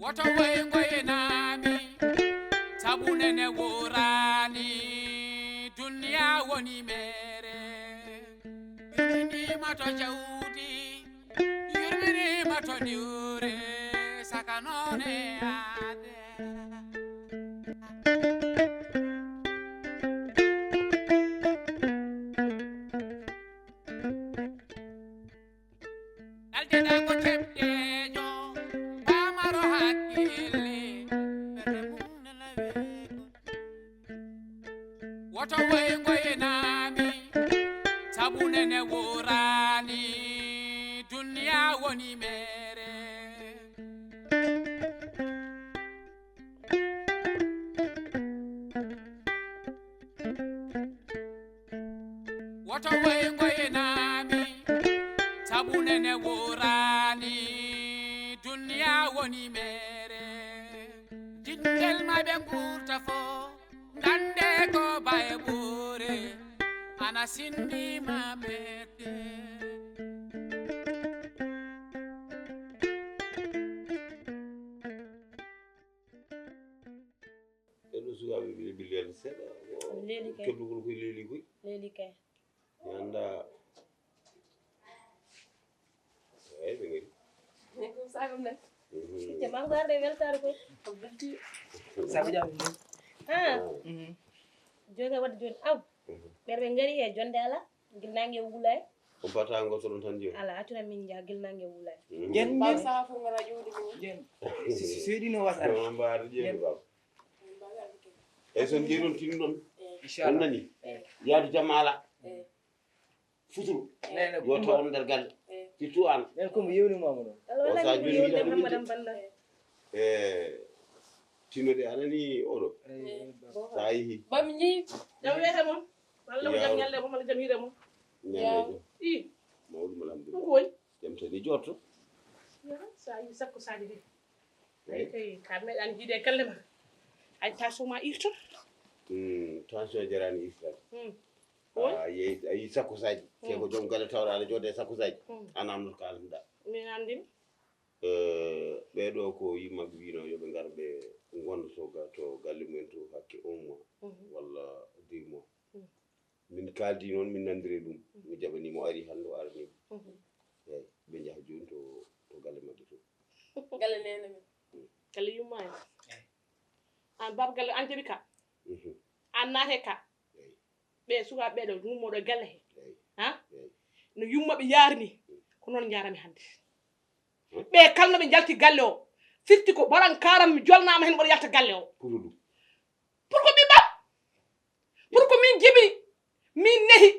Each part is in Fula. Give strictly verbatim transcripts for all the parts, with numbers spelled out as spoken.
Woto woy ngoynaami, sabu nene wooraani, duniya woni meere. Yurminiima to jawdi, yurminiima to diwre, saka noone aade. Aldeɗa ko keɓɗejo, pamaro hakkille, ɓerɗe mum nana weeɓo. Woto woy ngoynaami, sabu nene wooraani, duniya woni meere. Woto woy ngoynaami, sabu nene wooraani, duniya woni meere. Jiɗngel ma ɓe nguurta fo, ngannde ko baye ɓoore, ana sinndima mette. Ɓen ɗo sukaaɓe ɓe ɓilli seeɗa. Leeli kay. Keddugol koye leeli koy. Leeli kay. Mi annda. Eyi, ɓe ngari. Aleykum salam. Mhm. Sijja ma ko arde weltaare koy. Ko belti. Sabu jam. Ha. Mhm. Joga wadde jooni aw. Mhm. Ɓerɓe ngari he jonde ala. Gila nange wulay. Ko bata ngo so ɗon tan joni. Ala, accu tan min njaha gila nange wulay. Mhm. Jen min. Ba sa fu ngara jodi min. Jen. Si, si, si, ɗino wasara. Ko mbaar jeni ba. Eyi, so njeeɗon tinno ɗon, on nani? Yaadu jamaala. Futuro. Yo taw on nder galle. Surtout an. Nen ko mo yewni mama ɗon. O sa joni mi yiɗa ɗum yidde. E tinnoɗe a nani oɗo. Sa yehi. Bam nji. Jam wiyata mon. Walla ko jam ñalde mum, walla jam hiire mum. Ñalde jam. I. Mawɗum alhamdulillah. Ɗum ko woni? Jam tani jotto. Sa yi sakko saji de. Ay kay, ka meɗan jiide galle ma. Ay tension ma irto. Hmm, tension jarani irtani. Hmm. A yehi, a yi sakko saji. Te ko joom galle tawɗa aɗa jooɗe sakko saji. Hmm. Ana am ka alhamda. Min andin. Eh, ɓeɗo ko yimmaɓe wino yoɓe ngar ɓe gonda to ga-, to galle mumen to hakke un mois. Mhm. Walla deux mois. Hmm. Min kaaldi noon, min nanndiri ɗum. Mi jaɓanii mo, ari hannde o aranii. Mhm. Eey, ɓe njaha jooni to, to galle maɓɓe to. Galle neene men. Galle yumma en. An baaba galle an jaɓi ka. Mhm. An naate ka. Eey. Ɓe sukaaɓe ɓeɗo ngummoɗo e galle he. Eey. Ha? Eey. No yumma ɓe yarini. Mm. Ko noon njarami hannde. Hmm? Ɓe kala no ɓe njalti galle o. Firti ko baran karam mi jolnaama heen mboɗo yalta galle o. Pour ɗum. Pour ko ɓiɓɓam. Pour ko min jibini, min nehi,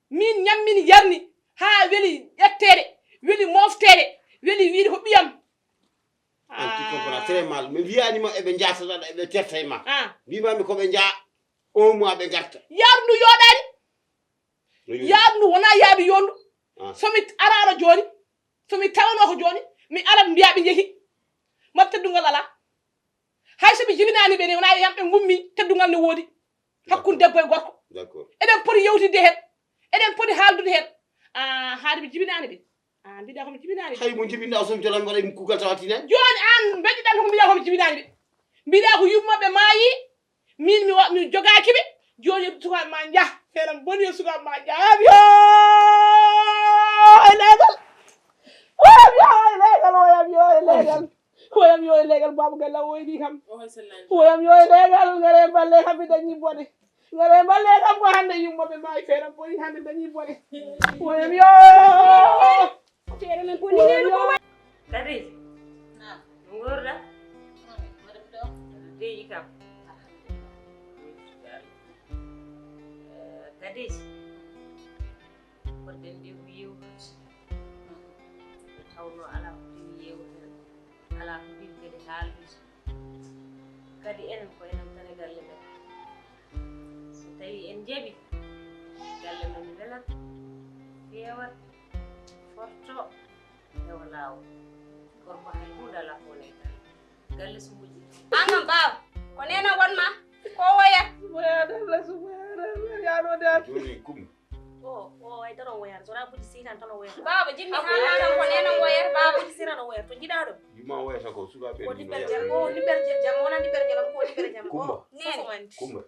min ñam, min yarni, haa weli ƴetteede, weli moofteede, weli wiyde ko ɓiyam. An, tu comprends très mal. Mi wiyaani ma eɓe njaatata, eɓe terta e ma. Ah. Mbimami ko ɓe njaa, un mois ɓe ngarta. Yaadu ndu yooɗaani. No yooɗi. Yaadu ndu wonaa yaadu yoondu. Ah. So mi araano jooni, so mi tawanoo ko jooni, mi arat mbiya ɓe njehi. Mbaɗ teddungal alaa. Hay so ɓe jibinaani ɓe ne, wonaa yam ɓe ngummi, teddungal ne woodi. Hakkunde debbo e gorko. D'accord. Eɗen poti yewtidde heen. Eɗen poti haaldude heen. Ah, haade ɓe jibinaani ɓe. Ah, mbiɗa ko mi jibinaani ɓe. Hay mo jibinɗa o, so mi jolan mbaɗa mi kuugal tawa tinani. Jooni aan mbeɗiɗan ko mbiɗa ko mi jibinaani ɓe. Mbiɗa ko yummaɓe maayi, min mi wa-, mi jogaaki ɓe. Jooni sukaaɓe ma njah. Feeram boni yo sukaaɓe ma njah. Am yo e leegal. Am yo e leegal, am yo e leegal. Woyam yo e leegal, baaba galle o woyni kam. Woyam yo e leegal, ngare mballe kam mi dañi bone. Ngare mballe kam ko hannde yummaɓe maayi, feeram boni hannde dañi bone. Woyam yo. Feere men boni nenu ko. Kadi? Naam. Ngorda? Madame Lo. Deji kam. Eh, kadi? Mbaɗɗen nde ko yewtude. Nde tawnoo alaa ko fini yewtere, alaa ko fini kadi haaldude. Kadi enen ko enen tan e galle men. So tawii en njaɓii, galle men welat, feewat, forto, rewa laawol. Gorko hay huunde alaa ko woni e galle. Galle so moƴƴi. An kam, baaba, ko neene won ma? Ko woya? Woya dalla, subhanallah, yaano dal. Jooni kum. O, o, ay tan o woyata. So wonaa buji seytaane tan o woyata. Baaba, jinmi haalaa tan ko neene woyata, baaba. Buji seytaane o woyata. To njiɗaa ɗo. Ma wayata ko sukaaɓe ko ni no diɓɓere jam, o diɓɓere jam, wona diɓɓere jam, ko diɓɓere jam. Kumba. Nene. Kumba.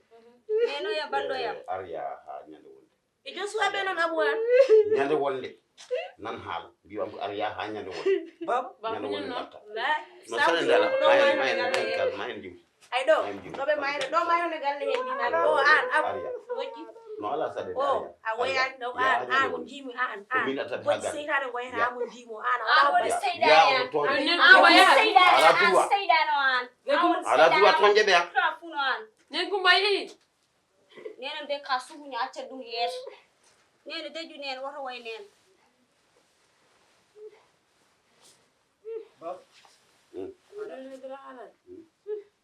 Neno ya bando ya. Arya ha ñande wonde. E jom sukaaɓe noon Abu an. Ñande wonde. Nan haala. Mbiwam ko Arya ha ñande wonde. Baba. Ñande wonde ngarta. No sare ndala. Mayen, mayen, mayen kal, mayen jiw. Ay ɗo, ɗo ɓe mayre, ɗo mayre ne galle heen mbima ɗo an, Abu. Moƴƴi. No ala saɗe. O, a woyaani ɗo an, an ko jiimi an, an. Ko min attata ha galle. Seytaane ko yata mo jiimo an. A woni seytaane. An woni seytaane. Ala duwa. Seytaane o an. Ala duwa tonje ɓe an. Funo an. Nen ko mbayi. Nene de ka suguño acca ɗum yeeso. Nene deju nene woto way nene. Baba.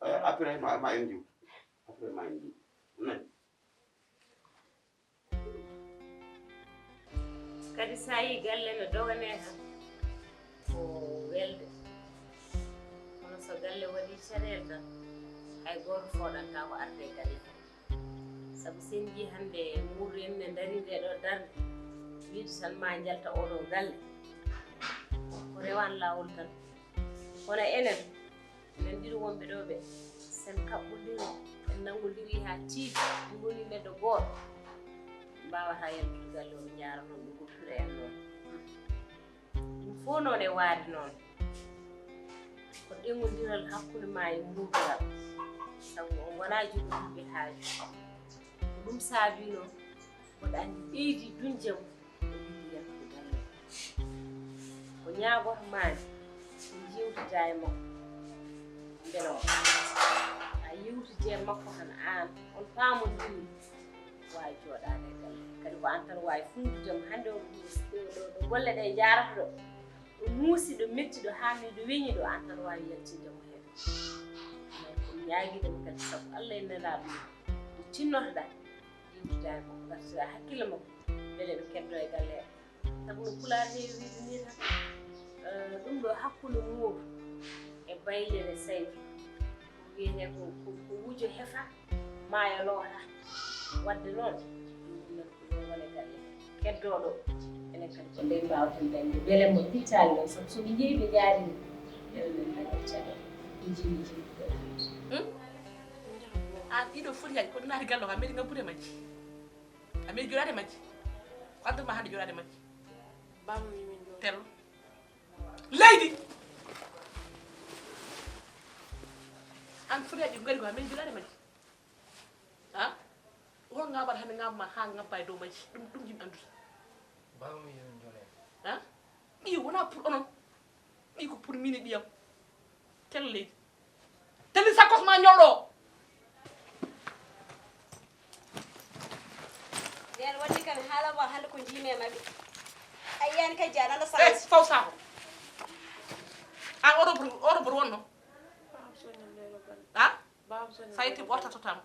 Après ma ma en jiw. Après ma en jiw. Nani? Kadi so a yii galle no doganee tan ko welde. Kono so galle waɗii caɗeele tan hay gooto fooɗantaa ko arde galle. Sabu so en njii hannde muurɗo en ne ndarii ndee ɗoo darnde wiide tan ma njalta oo ɗoo galle ko rewan laawol tan. Kono enen Enen ɗiɗo wonɓe ɗo ɓe, sen kaɓɓondiri, en nanngondiri haa tiiɗi, en ngoni neɗɗo gooto, en mbaawata yaltude galle o, ɓe njaara noon, ɓe goppira en noon. Ɗum fof noon e waade noon, ko ɗeŋondiral hakkunde ma e muurdugal, sabu on ngonaa jogodirɓe haaju. Ko ɗum saabii noon, mboɗo anndi ɓeydi duñde mo, o yiɗi yaltude galle o. Ko ñaagoto maani, ko yewtida e makko. Mbela o a yewtidi e makko tan aan, on paamondiri, waawi jooɗaade e galle. Kadi ko aan tan waawi fuundude mo. Hannde o ɗo, ɗo, ɗo golle ɗe njaarata ɗo, ɗo muusi, ɗo metti ɗo, haa mi ɗo weñi ɗo, aan tan waawi yaltinde mo heen. Ɗum ko ñaagiiɗo mo kadi sabu Allah e Nelaaɗo mum. Ko tinnotoɗaa, yewtida e makko, ngartira hakkille makko, mbele ɓe keddo e galle he. Sabu no Pulaar heewi wiide ni tan, eh, ɗum ɗo hakkunde Moodu e Baylel e Saydu, ko wiyetee ko, ko, ko wujo hefa, maayo loota. Waɗde noon, ɗum ɗum noon ko ɗum woni galle he. Keddooɗo, enen kadi ko ndeen mbaawten dañde. Mbele mo pittaali noon, sabu so ɓe njehi ɓe njaari ni, mbele men daña caɗeele. Ɓe njii, ɓe njii, ɓe njii. Hmm? Aan ɗiɗo foti yaaj, kono naati galle o, a meeɗi ngabbude majji. A meeɗi joɗaade majji. Ko addan ma hannde joɗaade majji. Bammi min ɗo. Tello. Leydi! Aan foti yaaj, ngari ko a meeɗi joɗaade majji. Ha? Hol ngaɓal hannde ngaɓ ma haa ngabba e dow majji? Ɗum, ɗum jim anndude. Bammi min joɗaade. Ha? Ɗi wonaa pour onon. Ɗi ko pour min e ɓiyam. Tello leydi. Telli sakkos ma ñolɗo. Nden wonni kam haala ma hannde ko jiimi e maɓɓe. A yiyani kadi jaa nana. Eh, sansi. Faw saako. An oɗo bor, oɗo bor wonno. Ha? Sa yetti ɓorta totama.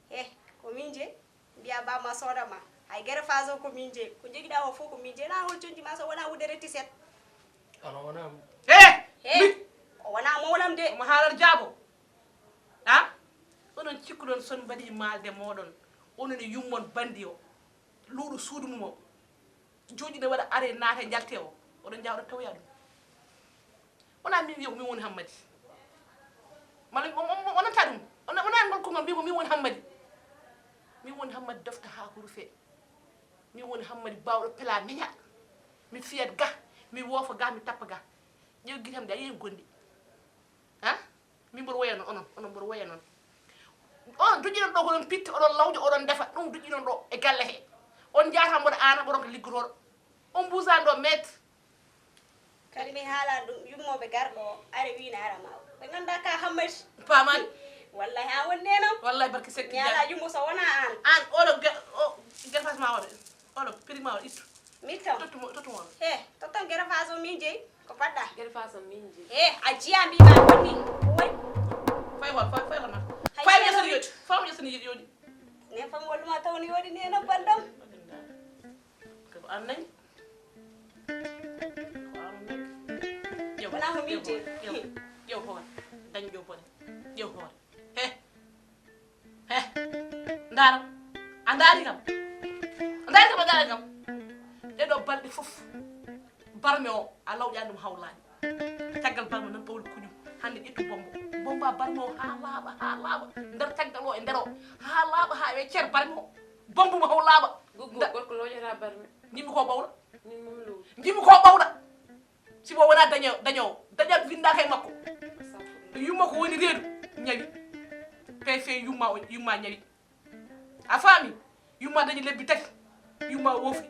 He, ko min je. Mbiya ba ma sooda ma. Hay gere faso ko min je. Ko jogiɗa o fof ko min je. Na hol conji ma so wona wuddere tiset. Ano wona. He! He! Mi- O wona mawlam de. Omo haalata jaabo. Ha? Onon cikkuɗon son mbaɗi maalde moɗon. Onon e yummon bandi o. Luuɗo suudu mum o. Jooɗi ne waɗa are naata njalte o. Oɗon jaa oɗon tawoya ɗum. Wona min wiya ko min woni Hammadi. Mala on, on, on, wonanta ɗum. On, wona ngol konngol mbiya ko min woni Hammadi. Min woni Hammadi dofta haa ko rufe. Min woni Hammadi baawɗo pela meña. Mi fiyat ga, mi woofa ga, mi tappa ga. Ƴeew gitam de, a yiyii gonɗi. Ha? Min mboɗo woya noon, onon, onon mboɗo woya noon. Onon duƴƴinon ɗo ko ɗon pitti, oɗon lawƴa, oɗon ndefa, ɗum duƴƴinon ɗo e galle he. On njaata mboɗo aana, mboɗon ko liggotooɗo. On mbuusaani ɗo meet. Kadi mi haalan ɗum, yummooɓe garɗo o, are wiina ara ma. Ɓe nganndaa ka Hammadi. Paamaani. Wallahi, a wonnee noon. Wallahi, barke Sekki. Mi alaa yummo so wonaa aan. Aan, oɗo ge-, o, gerfas ma oɗo. Oɗo, pirik ma oɗo, ittu. Mittam. Tottu mo, tottu mo oɗo. He, tottam gerfas o min jeyi. Ko mbaɗɗa? Gerfas o min jeyi. He, a jiya mbiɗa wonni. Woy. Fay hol, fay, fay hol ma. Hay fay mo ƴettani yoɗi. Fay mo ƴettani yoɗi. Ne fam walluma taw ni waɗi ni e noppal ɗam. Ko an nani? Ko an nani? Ƴeew, wonaa ko min jeyi. Ƴeew, ƴeew hoore. Dañ ƴeew bone. Ƴeew hoore. He. He. Ndaar. A ndaari kam? A ndaari kam, a ndaari kam? Ɗee ɗoo balɗe fof, barme o, a lawƴaani ɗum hawlaani. Caggal barmo nan ɓawli kuñum. Hannde ƴettu bombo. Bomba barmo o haa laaɓa, haa laaɓa. Nder caggal o e nder o. Haa laaɓa, haa we cer barmo o. Bombo mo haw laaɓa. Guggu, nda- gorko looƴata barme. Njimmi ko ɓawla. Min moom lowdi. Njimmi ko ɓawla. Si bo wona daño, daño. Dañal winda kay makko. Yumma ko woni reedu. Ñawi. Pefe yumma o, yumma ñawi. A faami? Yumma dañi lebbi tati. Yumma woofi.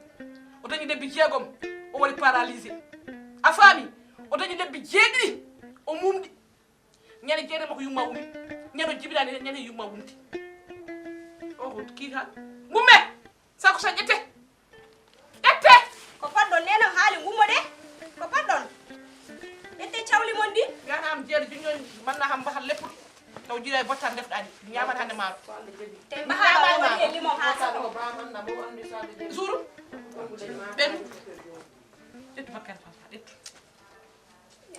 O dañi lebbi jeegom. O wari paralysé. A faami? O dañi lebbi jeeɗiɗi. O mumɗi. Ñande jeeɗiɗi makko yumma wumi. Ñande o jibinaani, ñande yumma wumti. Oho, kiita. Mumme! Sako sa ƴette. Ƴette! Ko paɗɗon nena haali ngummo de? Ko paɗɗon? Ƴette cawli mon ɗi. Mbiyataa am jeere junñoon manna ham mbaha leppude. Taw jiiɗa e bottal ndefɗaani. Ñaamata hannde maaro. Te mbaha woni e limon haa sato. Suuru. Ɓen. Ƴettu bakkere fafa, ƴettu.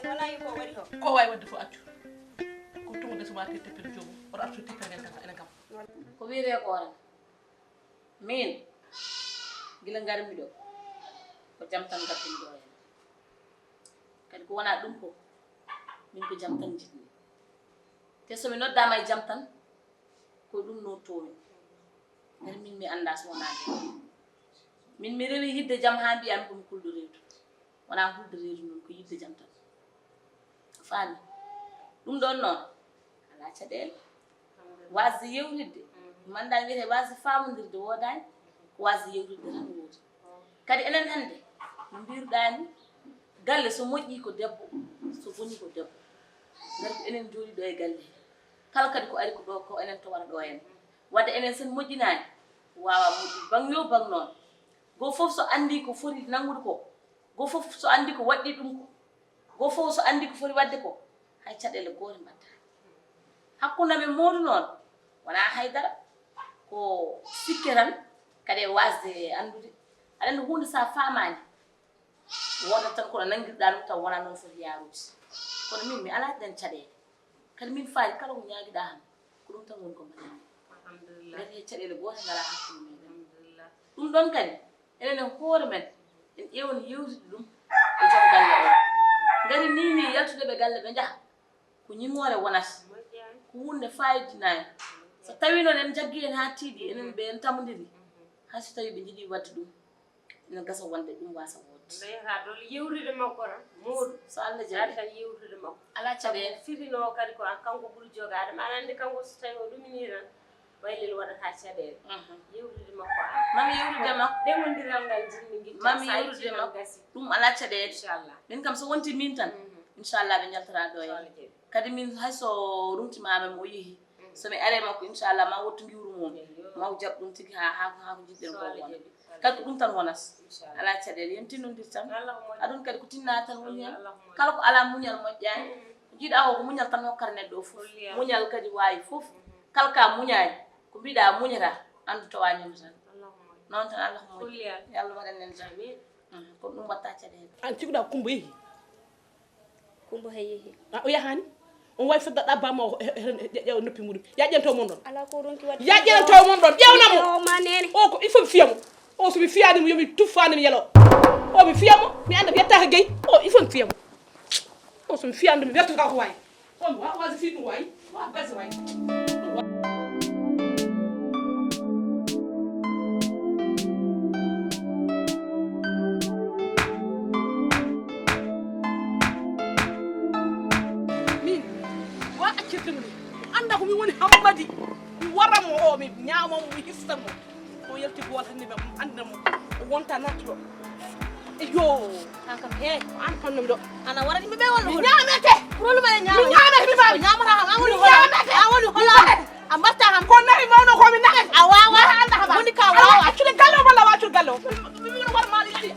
En wona yi ko waɗi ho. Ko wawi waɗde fof accu. Ko tumude suma te teppel joomum. Oto accu teppel men tan enen kam. Ko wiyetee ko oran? Min, gila ngarmi ɗo, ko jam tan ngartumi ɗo heen. Kadi ko wonaa ɗum ko, min ko jam tan njiɗmi. Te so mi noddaama e jam tan, ko ɗum noddotoomi. Kadi min mi anndaa so wonaa jam. Min mi rewi yiɗde jam haa mbiyaami ko mi kulɗo reedu. Wonaa hulde reedu noon, ko yiɗde jam tan. A faami? Ɗum ɗoon noon, alaa caɗeele. Waasde yewtidde, mi anndaa wiyetee waasde faamondirde woodaani, ko waasde yewtidde tan woodi. Kadi enen hannde, no mbiiruɗaa ni, galle so moƴƴii ko debbo, so bonii ko debbo. Ngati ko enen njooɗii ɗo e galle he. Kala kadi ko ari ko ɗo, ko enen towata ɗo en. Wadde enen sen moƴƴinaani, waawaa moƴƴude baŋ yoo baŋ noon. Goo fof so anndii ko foti nanngude ko, goo fof so anndii ko waɗɗii ɗum ko, goo fof so anndii ko foti waɗde ko, hay caɗeele goote mbaɗtaa. Hakkunde amen Moodu noon, wonaa hay dara, ko sikke tan, kadi e waasde anndude. Aɗa anndi huunde so a faamaani, wonat tan kono nanngirɗaa ɗum taw wonaa noon foti yaarude. Kono min mi alaa ɗeen caɗeele. Kadi min faali kala ko ñaagiɗaa han, ko ɗum tan woni ko mbaɗanmi. Alhamdulillah. Ngati he caɗeele goote ngalaa hakkunde meɗen. Alhamdulillah. Ɗum ɗoon kadi, enen e hoore men, en ƴeewani yewtidde ɗum e joom galle o. Ngati ni ni yaltude ɓe galle ɓe njaha, ko ñiŋoore wonata. Moƴƴaani. Ko huunde faayidinnde. So tawii noon en njaggii heen haa tiiɗi, enen ɓe en tamondiri. Hay so tawii ɓe njiɗii waɗde ɗum, ina gasa wonde ɗum waasa woodde. Nde yaha ɗo yewtude makko tan, Moodu. So Allah jaɓi. Tan yewtude makko. Alaa caɗeele. Sabu firino kadi ko an kanko ɓuri jogaade. Aɗa anndi kanko so tawii o ɗumini tan, waylel waɗata caɗeele. Mhm. Yewtude makko an. Mami yewtude makko. Ɗemondiral ngal njiɗmi ngitta. Mami yewtude makko. Gasi. Ɗum alaa caɗeele. Inchallah. Min kam so wonti min tan, mhm, inchallah ɓe njaltata ɗo e. So Allah jaɓi. Kadi min hay so rumtimaama mo o yehi. Mhm. So mi aree makko, inchallah, ma wottu ngiwru mum. Eyyo. Ma o jaɓ ɗum tigi haa, haa, haa ko njiɗɗen ko wona. So Allah jaɓi. Kadi ko ɗum tan wonata. Inchallah. Alaa caɗeele, yen tinnondir tan. Aduna kadi ko tinnaade tan woni heen. Kala ko alaa muñal moƴƴaani. Mm. Ko jiiɗaa ko, ko muñal tan hokkata neɗɗo o fof. Muñal kadi waawi fof. Mm-hmm. Kala ka muñaani, ko mbiɗa muñata, anndu tawa ñande tan. Noon tan, Allah ko moƴƴi. Yo Allah waɗan en jam. Amin. Mm, ko ɗum watta caɗeele. An cikuɗa Kumba yehi. Kumba he yehi. A, o yahaani? On wawi feddaɗa bamma o he, he, he, ƴeewa noppi muɗum. Ya ƴeewanto mon ɗon. Ala ko ronki waɗde. Ya ƴeewanto mon ɗon. Ƴeewna mo. O ma nene. O ko il faut mi fiya mo. O so mi fiyaani mo, yo mi tuffaani mi yelo. O mi fiya mo, mi annda mi yettaaka gay. O il faut mi fiya mo. O so mi fiyaani ɗum mi wertata ko wayi. O mi wa, waasi fii ɗum wayi. Wa basi wayi. Min, wa accirde mo. Annda ko mi woni Hammadi. Mi wara mo o, mi ñaama mo, mi hissa mo. O yalti bool hannde mi anndina mo. O wonta nattuɗo. Eyyo. An kam, he. Ko an fannomi ɗo. Ana wara yimɓe ɓe walla mi hono? Ñaamete. Problème ale ñaama. Mi ñaamete, mi maami. Ñaamata kam, an woni hola. Ñaamete. An woni hola. A mbatta kam. Ko nayi mawno ko mi nayi. A wawa. Wala anda haba. Woni ka wawa. Accude galle o walla wa accude galle o. Mi, mi, mi, mi, war maali.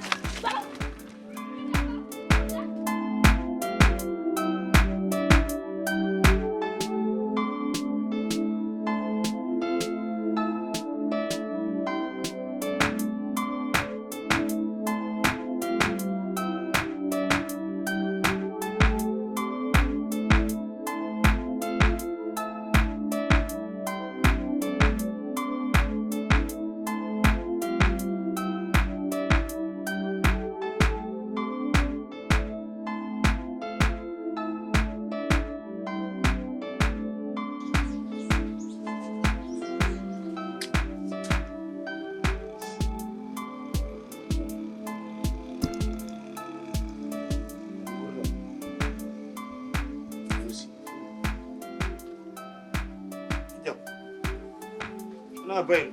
Na Baylo.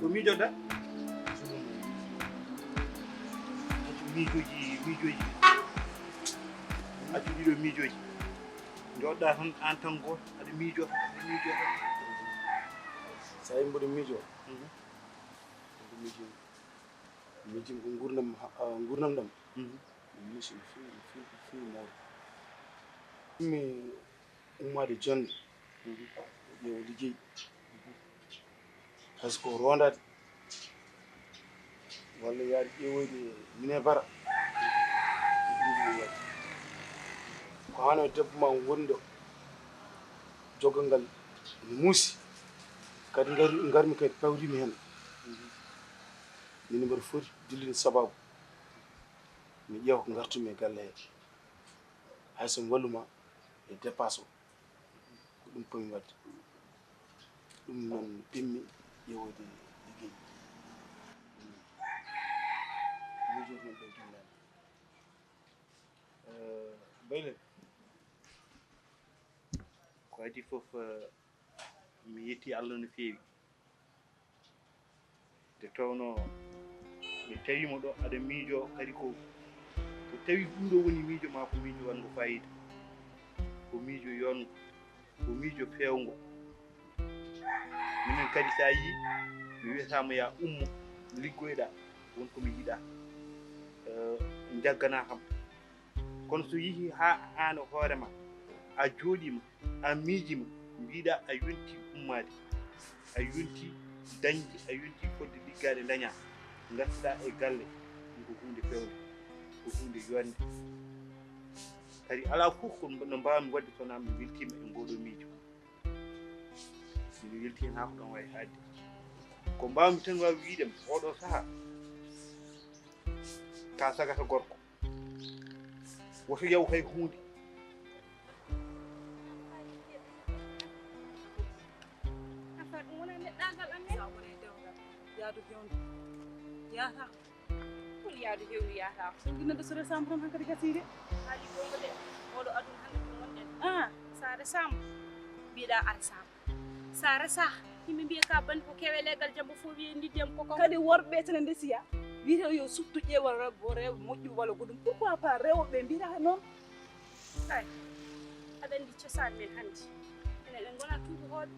Ko miijoɗa? Accu miijooji, miijooji. Accu ɗiɗo miijooji. Jooɗɗa tan, aan tan gooto, aɗa miijoo tan, aɗa miijoo tan. So a yii mboɗo miijoo, mhm, mboɗo miijoo, miijii ko nguurndam, ah, nguurndam ɗam. Mhm. Mi muusi no feewi, no feewi, no feewi mawɗo. Mi ummaade jonnde, mhm, ƴeewa liggey. Hay so ko roondaade walla yaade ƴeewoyde mine bara. Ko hano debbo ma woni ɗo, joggal ngal no muusi. Kadi ngar-, ngarmi kadi pawdimi heen. Min mboɗo foti dillinde sabaabu. Mi ƴeewa ko ngartumi e galle he. Hay so mi wallu ma e dépasse o. Ko ɗum pomi waɗde. Ɗum noon pimmi ƴeewoyde liggey. Miijooto noon ɗo jumlaani. Eh, Baylen, ko adii fof, eh, mi yetti Allah no feewi. Nde tawnoo mi tawiima ɗo, aɗa miijoo kadi ko, ko tawi ɗum ɗo woni miijo maa, ko miijo waɗngo faayiida, ko miijo yootngo, ko miijo feewngo. Minen kadi, so a yii, mi wiyataama yaa ummo, liggoyɗaa, won ko mi yiɗaa, eh, njagganaa kam. Kono so yehii haa aan e hoore maa, a jooɗiima, a miijiima, mbiɗa a yontii ummaade, a yontii dañde, a yontii fodde liggaade ndañaa, ngartuɗaa e galle, ɗum ko huunde feewnde, ko huunde yootnde. Kadi alaa fof ko no mbaawmi waɗde so wonaa mi weltiima e ngooɗoo miijo. Miɗo weltii heen haa ko ɗoon wayi haaɗde. Ko mbaawmi tan waawi wiyde ma, ooɗoo sahaa, ka sagata gorko. Woto yaw hay huunde. Affaire ɗum wonaa neɗɗaagal am en. Sa wonii dewgal, yaadu fewndo. Yaata. Hol yaadu fewndo yaata? So ɗum neɗɗo so resaama tan hankadi gasii de. Haali goonga de, oɗo aduna hannde ɗum wonɗen. Ah. Sa resaama, mbiɗa a resaama. Sa resaa, yimɓe mbiya ka bandi ko kewe legal jambo fof wiye ndidiyam ko ko. Kadi worɓe tan e ndesiya, wiyata yo suftu ƴeewa rewɓe, rewɓe moƴƴuɓe walla goɗɗum. Pourquoi pas rewɓe mbiɗa noon? Kay, aɗa anndi cosaan men hannde. Enen en ngonaa tuubakooɓe.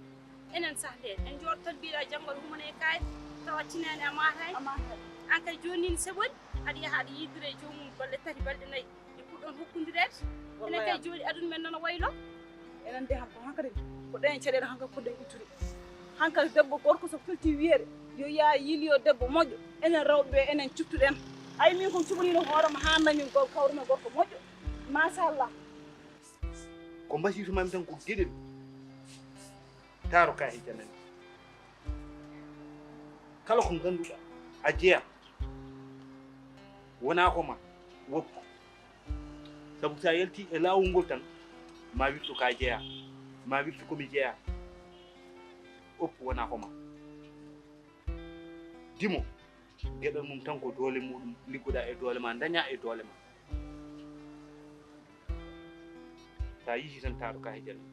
Enen sah ndeen, en njooɗo tan mbiɗa janngo aɗa humana e kaayɗe, tawa tinaani a maataani. A maataani. Aan kay jooni nii ne seɓori, aɗa yaha aɗa yiidira e joomum balɗe tati, balɗe nayi. Ɓe puɗɗoon hokkondireede. Enen kay jooni aduna men nana waylo. Enen de han ko hankadi ko ɗeen caɗeele hankadi puɗɗen ittude. Hankadi debbo gorko so firti wiyeede yo yaa yiiloyo debbo moƴƴo, enen rewɓe ɓe enen cuttuɗen. Ay min kon cuɓaniino hoore ma haa dañmi gor-, kawrumi gorko moƴƴo. Machallah. Ko mbasiytu maa mi tan ko geɗel. Taaro ka e janani. Kala ko ngannduɗaa a jeyaa, wonaa ko ma, woppu. Sabu so a yaltii e laawol ngol tan, ma wirtu ka jeyaa, ma wirtu ko mi jeyaa. Woppu, wonaa ko ma. Dimo, geɗal mum tan ko doole muɗum, liggoɗaa e doole ma, dañaa e doole ma. So a yehii tan, taaro ka e janani.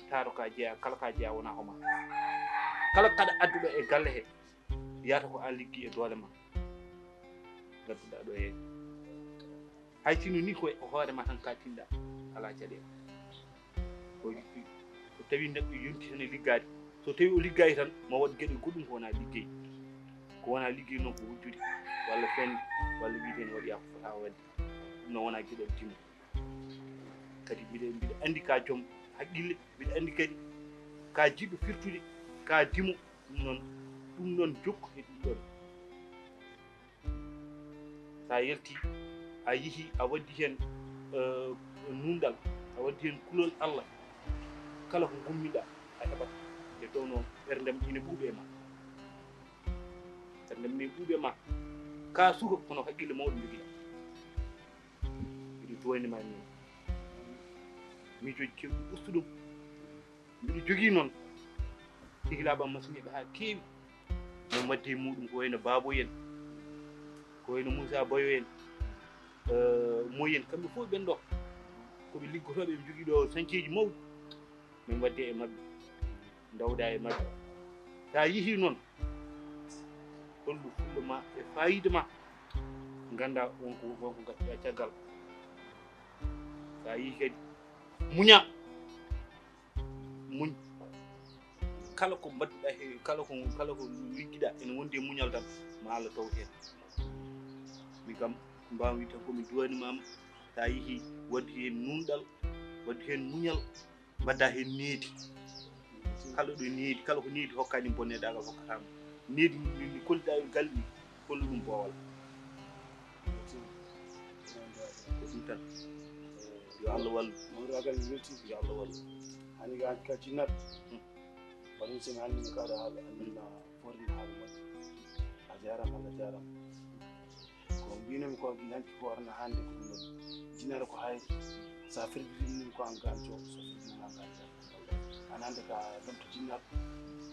Taaro ka jeyaa, kala ka jeyaa wonaa ko ma. Kala kaɗa adduɗo e galle he, yahata ko an liggi e doole ma. Ngadduɗaa ɗo he. Hay sinno ni ko e hoore ma tan ka tinɗa, alaa caɗeele. Ko, so tawi neɗɗo yonti tan e liggaade, so tawi o liggayi tan, ma waɗ geɗe goɗɗum ko wonaa liggey. Ko wonaa liggey noon ko wujjude, walla fende, walla wiide ne waɗi ko fotaa waɗde. Ɗum noon wonaa geɗal dimo. Kadi mbiɗa, mbiɗa anndi ka joom haqqille, mbiɗa anndi kadi ka jiɗɗo firtude, ka dimo, ɗum noon, ɗum noon jokku he ɗum ɗoon. So a yaltii, a yehii, a waɗdii heen, eh, nuunɗal, a waɗdii heen kulol Allah, kala ko ngummiɗaa, a heɓat, nde tawnoo ɓerndem ina ɓuuɓi e ma. Ɓerndem ina ɓuuɓi e ma. Ka suka, kono haqqille mawɗo njogiɗaa. Mbiɗo duwayni ma e mum. Miijooji kewɗi, ustu ɗum. Mbiɗo jogii noon sehilaaɓe am masiŋeeɓe haa keewi. Min mbaɗde e muɗum ko wayno Baabo en, ko wayno Moussa Bayo en, eh, Moy en, kamɓe fof ɓen ɗo. Ko ɓe liggotooɓe, ɓe njogii ɗo sañceeji mawɗi. Min mbaɗde e maɓɓe. Ndawda e majje. Sa yihi noon, hollu fulla ma e fayida ma, ganda wonko wonko gaccuɗa caggal. Sa yihi kadi, muña. Muñ. Kala ko mbaɗduɗa he, kala ko kala ko liggiɗa ene wondi e muñal tan, ma Allah taw heen. Min kam, mbawmi tan komi duwanimama. Sa yihi, waddu heen nunɗal, waddu heen muñal, mbadda heen needi. Kala ɗo needi, kala ko needi hokkani bonneɗagal hokkatama. Needi ni, ni kolliɗa e galle ni, kollu ɗum boowal. Ko ɗum tan. Yo Allah wallu. Mawɗo agal mi welti. Yo Allah wallu. Hani ga ka jinnat. Wala mi sema hani ka da hal anna forni hal mo. A jarama, Allah jarama. Ko mbinami ko, hanki ko arana hannde ko ɗum ɗon. Jinnaare ko hayri. Sa firjini min ko an ganto, so firjini an ganto. An hannde ka lamto jinnaare.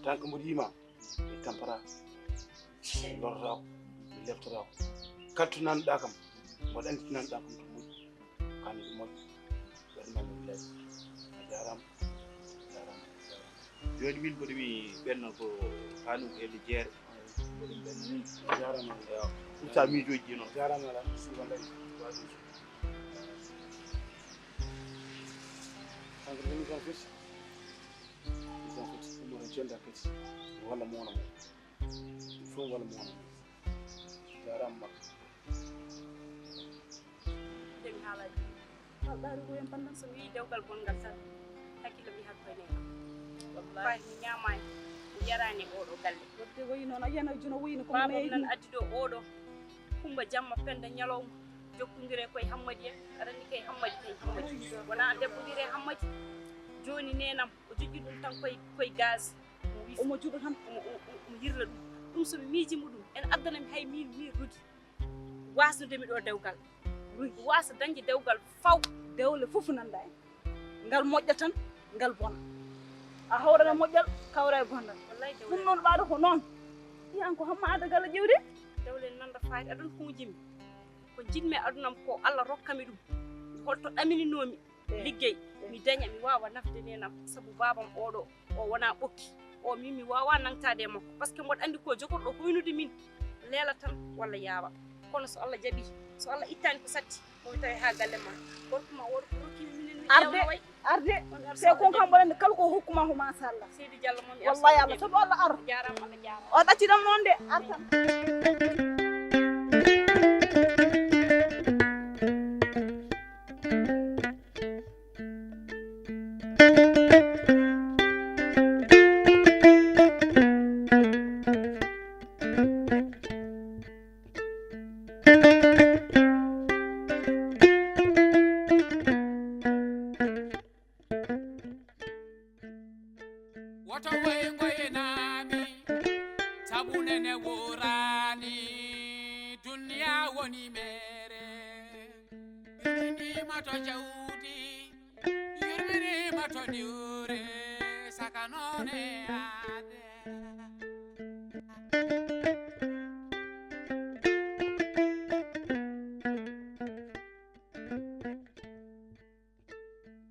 Tan ko mboɗo yima, mi tampata, mi lortata ko, mi leftoto ko. Kala to nanɗa kam, mboɗo anndi to nanɗa kam to moƴƴi. Kani ɗum moƴƴi. Waɗi man ɗum laaɓi. A jaaraama. A jaaraama. A jaaraama. Jooni min mboɗo mi ɓenna ko Fanum e Jeere. Mboɗo mi ɓenna. A jaaraama. Ewa. Ɗum sa miijooji ɗi noon. A jaaraama ala. Si wallay. Kanko ɗum ɗon foti. Ɗum ɗon foti. Ɗum ɗon jonda kadi. Walla mo wona mo. Ɗum fof walla mo wona mo. A jaaraama makko. Nde mi haalaaji. Wal ɓaari ko en pandan so mi wiyi dewgal bonngal tan, hakkille mi hakko e neene. Wallahi. Wallahi mi ñaamaani, mi yaraani e oɗo galle. Wadde wayi noon, a yiyana juno wuyno ko baaba neeyi. Nan addi ɗo oɗo, Kumba jamma, Penda ñalawma, jokkondire koye Hammadi en, aɗa anndi kay Hammadi, kay Hammadi. Wona debbondire e Hammadi. Jooni neenam, o jogii ɗum tan koye, koye gaz. Omo wi-, omo juɗo tan. Omo, omo, omo, omo yirla ɗum. Ɗum so mi miijii mo ɗum, ene addana mi hay miin, miin Rogi. Wasnude mi ɗo dewgal. Rogi wasa dañde dewgal faw. Dewle fof nanda en. Ngal moƴƴa tan, ngal bona. A hawrana moƴƴal, kawra e bongal. Wallaay dewle. Ɗum noon ɓaɗo ko noon. Ɗi an ko hamma adda galla ƴewde? Dewle nanda faade aduna ko jimi. Ko jiɗmi e adunam ko Allah rokkami ɗum. Holto ɗamininoomi. Eh, liggey, eh, mi daña, mi waawa nafde neenam, sabu baabam oɗo, o wona ɓokki. O min mi waawa nangtaade e makko, parce que mboɗo anndi ko jogorɗo hoynude min, leela tan walla yaawa. Kono so Allah jaɓi, so Allah ittaani ko satti, momi tawi haa galle ma. Gorko ma oɗo ko rokki mi minen mi arde, ƴeewna way. Arde. On arde. Te kon kam mboɗo anndi kala ko hokkuma ko machallah. Seydi Diallo momi. Wallahi Allah, sabu Allah ar. Jaaraama, Allah jaaraama. O ɗacci ɗam noon de, ar tan. Woto woy ngoynaami, sabu nene woraani, duniya woni meere. Yurminiima to jawdi, yurminiima to diwre, saka noon e aade.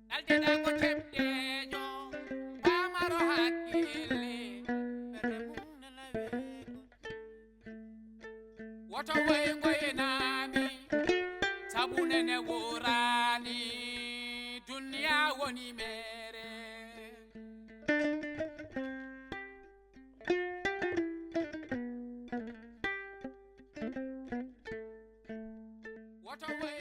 Naldiɗa ko teɓɗeejo, paamaro hakkille, ɓernde mum nana weeyo. Woto woy ngoynaami, sabu nene woraani, duniya woni meere. Woto woy